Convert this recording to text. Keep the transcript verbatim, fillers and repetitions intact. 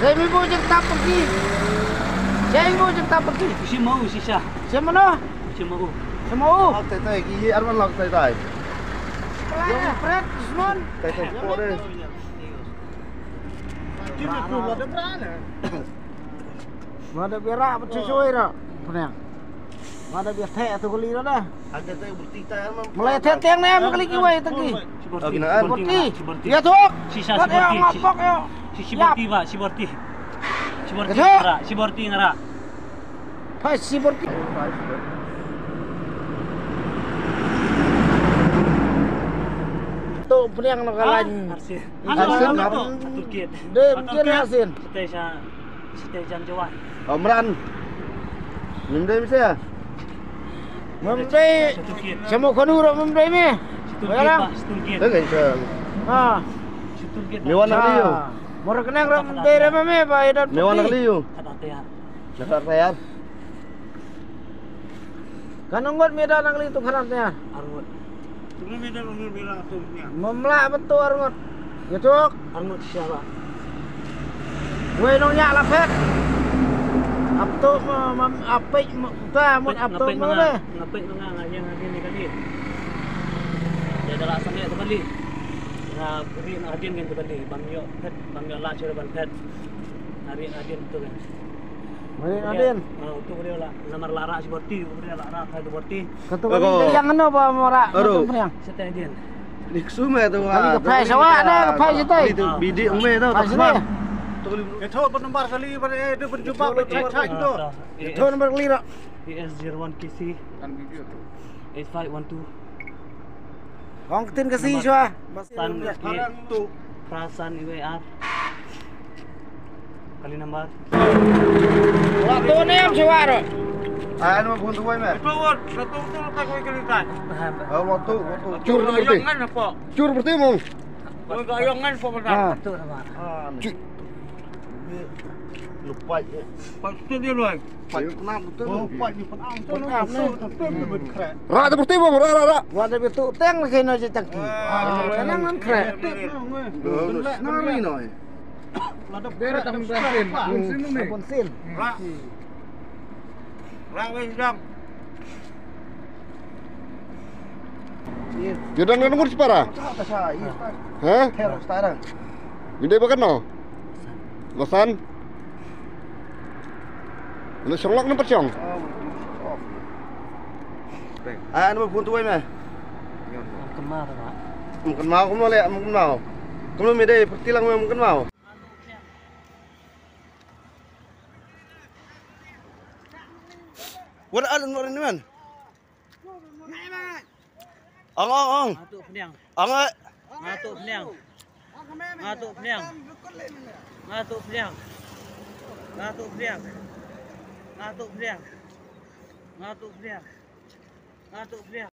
Sha ïa me buh jingtap pyrki. Sha ïa me buh jingtap pyrki. Shi mau shisha. Sha mano? Shi mau. Sha mau. Lok tai tai, ki ar ban lok tai tai. Yang pret, Usman. Tai tai, ko de. Mada biara, betul soi ra. Pernah. Mada biar theh tu kali ra dah. Ada tu berti tai, Arman. Mulai theh tiang ni, mulai kiwai tadi. Shi borti, oh, kena, shi borti, Borti. Shi borti. Ya, tu. Shisha, shi borti, ya, shi, ngapok, ya. Shi, shi borti, Bah, shi borti. Shi borti ngara, shi borti ngara. Phai shi borti. Tu peliang na kalan. Arsin. Arsin, arsin, arsin. Toolkit. Deh, toolkit arsin. Station, station Jowai. Omran. Mem dei misa. Mem dei. Sha mo khanu ro mem dei me. Toolkit, Bah, toolkit. Dei kan sha. Ha. Toolkit. Mewan na liu. Mora kenang ro mem dei re me, Bah, ida. Mewan na liu. Kata tiar. Nakar tayar. Kan ngut me da nang li tu kharam tayar. Arngut. Tu me da nang li la tu nya. Memla betul arngut. Ya tuk. Arngut siapa? Wei nong nya la phet. Ap tu ma, ma, apik ma, ta mut ap tu ma. Ngapik ma nga, ngapik ma nga, nga yang hadin ni kali. Ya da la sampai tu kali. Nga beri na hadin kan tu kali. Bang yo phet, bang yo la chura ban phet. Hari hadin tu kan. Mari Nadin. Ah, utu beliau lah. Namar lara si borti, utu beliau lara kai tu borti. Katu yang ano ba mara. Aduh. Sete hadin. Ni ksum eh tu. Kali ke phai sawa na ke phai sitai. Itu bidik umai tu. Phai sitai. Itu nomor kali pada eh, itu berjumpa berjumpa itu. Itu nomor kali rak. P S zero one K C. Kan video tu. Eight five one two. Kong ketin kasi shwa. San tu. Prasan iwe ar. Kali number. Waktu ni am shwa ro. Ah, anu pun tu wai me. Tu wot, satu tu tak koi kali tan. Oh, waktu, waktu. Cur nomor ti. Ayangan apa? Cur bertimung. Koi ayangan apa benar? Ah. Tu nama. Ah. Cur. Lupa. Pas tu dia luai. Pat kenal betul. Oh, pat ni penang tu. Penang tu. Ra tu bertimung, ra, ra, ra. Wa da betul teng lagi na je tangki. Ah, kenang nan kre. Nari noi. Lada bera tang bensin ni. Bensin. Ra. Ra wei jam. Yo dang ngut separa. Ha? Yo dei ba kano? Basan. Ina shong lok na pat shong. Ah, anu ba phun tu wai me. Mungkin mau, mungkin mau, kumno le, mungkin mau. Kumno me dei, pertilang me mungkin mau. What are you doing, man? Ong, ong, ong. Nga tuh peniang. Ong, eh. Nga tuh peniang. Nga tuh peniang. Nga tuh peniang. Nga tuh peniang. Nga tuh peniang. Nga tuh peniang.